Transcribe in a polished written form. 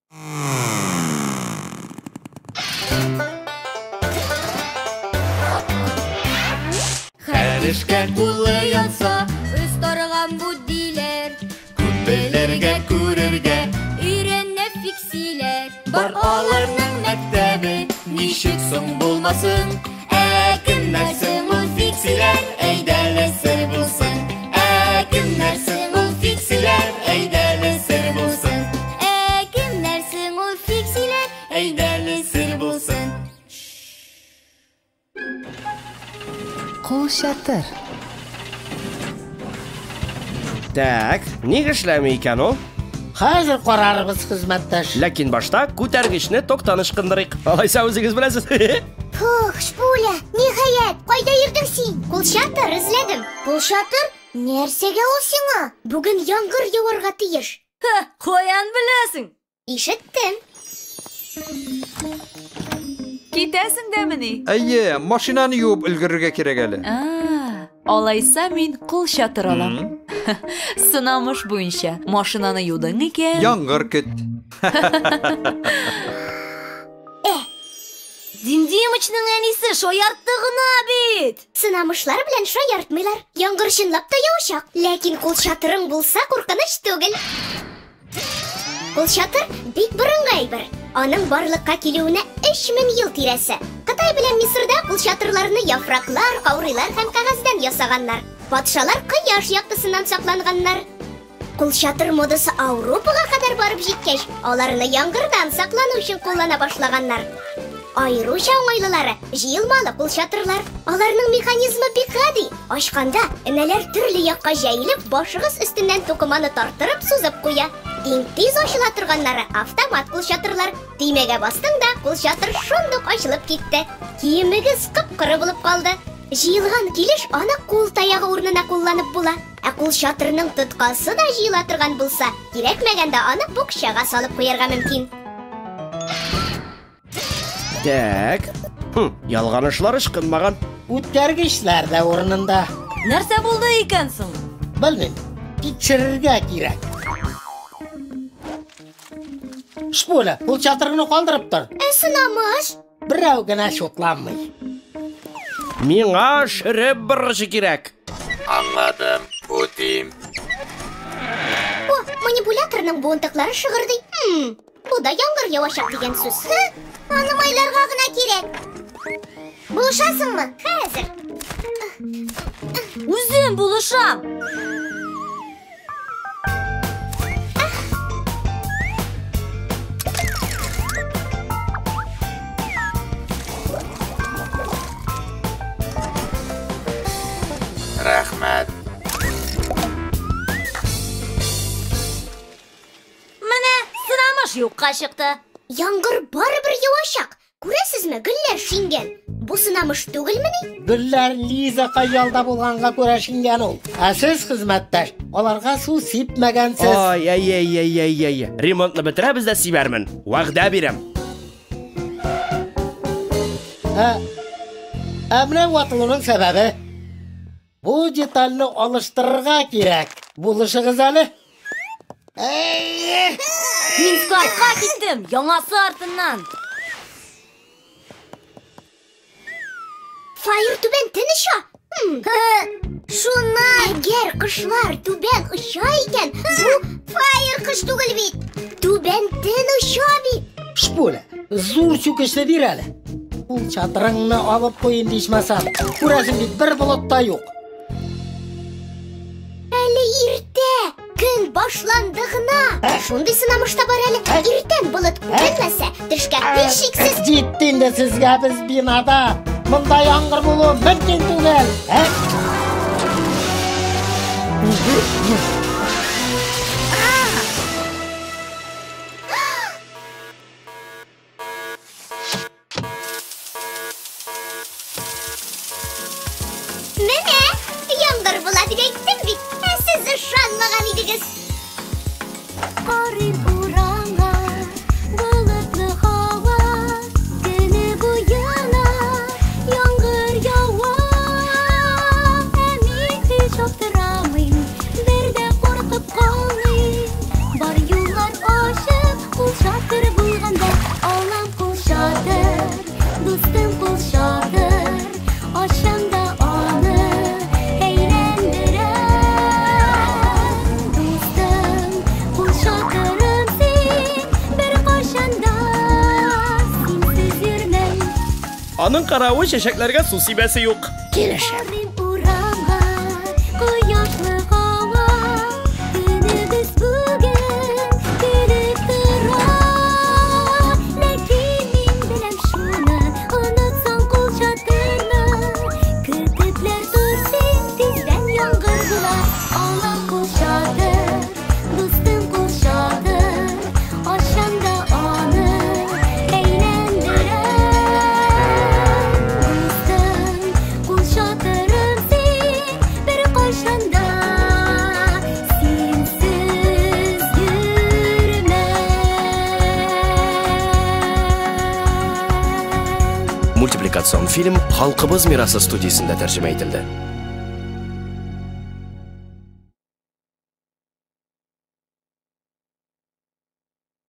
Һәр эшкә кулы янса, Остарган бу диләр. Күп белергә, күрергә Өйрәнә фиксиләр. Бар аларның мәктәбе, ничек соң булмасын? Ә кемнәр соң ул фиксиләр? Әйдәле сер булсын. Ә кемнәр соң ул фиксиләр? Әйдәле сер булсын. Ә кемнәр соң ул фиксиләр? Әйдәле сер булсын. Кулчатыр. Так, ник эшләми икән ул? Хәзер карарбыз, хезмәттәш. Ләкин башта күтәргечне токтан ычкындырыйк. Алайса үзегез беләсез. Фух, Шпуля, ниһаять, кайда йөрдең син? Кулчатыр эзләдем. Кулчатыр? Нәрсәгә ул сиңа? Бүген яңгыр яварга тиеш. Ха, каян беләсең? Ишеттем. Китәсең дәмени? Әйе, машинаны юып өлгерергә кирәк әле. Алайса мин кулчатыр алам. Сынамыш буенча машинаны юдың икән. Яңгыр көт. Димдимычның әнисе шаяртты гына бит. Сынамышлар белән шаяртмыйлар. Яңгыр чынлап та явачак. Ләкин кулчатырың булса куркыныч түгел. Кулчатыр бик борынгы әйбер. Аның барлыкка килүенә 3000 ел тирәсе. Кытай белән Мисырда кулчатырларны яфраклар, каурыйлар һәм кәгазьдән ясаганнар. Патшалар кояш яктысыннан сакланганнар. Кулчатыр модасы Ауропага кадәр барып җиткәч, аларны яңгырдан саклану өчен куллана башлаганнар. Аеруча уңайлылары җыелмалы кулчатырлар. Аларның механизмы бик гади. Ачканда энәләр төрле якка җәелеп, башыгыз өстеннән тукыманы тарттырып сузып куя. Иң тиз ачыла торганнары автомат кулчатырлар. Төймәгә бастың да, кулчатыр шундук ачылып китте. Киемегез кып-кыры булып калды. Җыелган килеш аны кул таягы урынына кулланып була. Ә кулчатырның тоткасы да җыела торган булса, кирәкмәгәндә аны букчага салып куярга мөмкин. Так. Ялганышлар ычкынмаган. Үткәргечләр дә урынында. Нәрсә булды икән соң? Белмим. Тикшерергә кирәк. Шпуля, кулчатырны калдырып тор. Ә сынамыш? Берәү генә шутланмый. Миңа шөреп боргычы кирәк. Аңладым, үтим. О, манипуляторның буынтыклары шыгырдый. Бу да яңгыр явачак дигән сүз. Аны майларга гына кирәк. Булышасыңмы? Хәзер. Үзем булышам. Рәхмәт. Менә сынамыш юкка чыкты. Яңгыр барыбер явачак. Күрәсезме, гөлләр шиңгән. Бу сынамыш түгелмени? Гөлләр Лиза ялда булганга күрә шиңгән ул. Ә сез, хезмәттәш, аларга су сипмәгәнсез. Ай, ай, ай, ай, ай, ай. Ремонтны бетерәбез дә сибәрмен. Вәгъдә бирәм. Ә менә ватылуның сәбәбе. Бу детальне алыштырырга кирәк. Булышыгыз әле. Мин складка киттем, яңасы артыннан. Фаер түбән төн оча. Шуннан. Әгәр кошлар түбән оча икән, бу фаер кош түгел бит. Түбән төн оча бит. Шпуля, зур чүкечне бир әле. Кулчатырыңны алып куй инде ичмасам. Күрәсең бит, бер болыт та юк. Әле иртә. Көн башланды гына. Шундый сынамыш та бар әле. Иртән болыт күренмәсә, төшкә һичшиксез. Җитте инде сезгә, без бинада. Монда яңгыр булуы мөмкин түгел. Менә, яңгыр була дип әйттем бит. Ә сез ышанмаган идегез. Карыйм урамга, болытлы һава, көне буена яңгыр ява. Ә мин һич аптырамыйм, бер дә куркып калмыйм. Бар юллар ачык, кулчатыр Аның каравы чәчәкләргә су сибәсе юк. Килешәм. Урамга, кояшлы һава, көнебез бүген көлеп тора. Ләкин мин беләм шуны, онытсаң кулчатырны, көтепләр тор син, тиздән яңгыр була. Алам кулчатыр, дустым кулчатыр, ачам да аны әйләндерәм. Дустым, кулчатырым син, беркайчан да синсез йөрмәм. Мультипликацион фильм Халкыбыз мирасы студиясендә тәрҗемә ителде.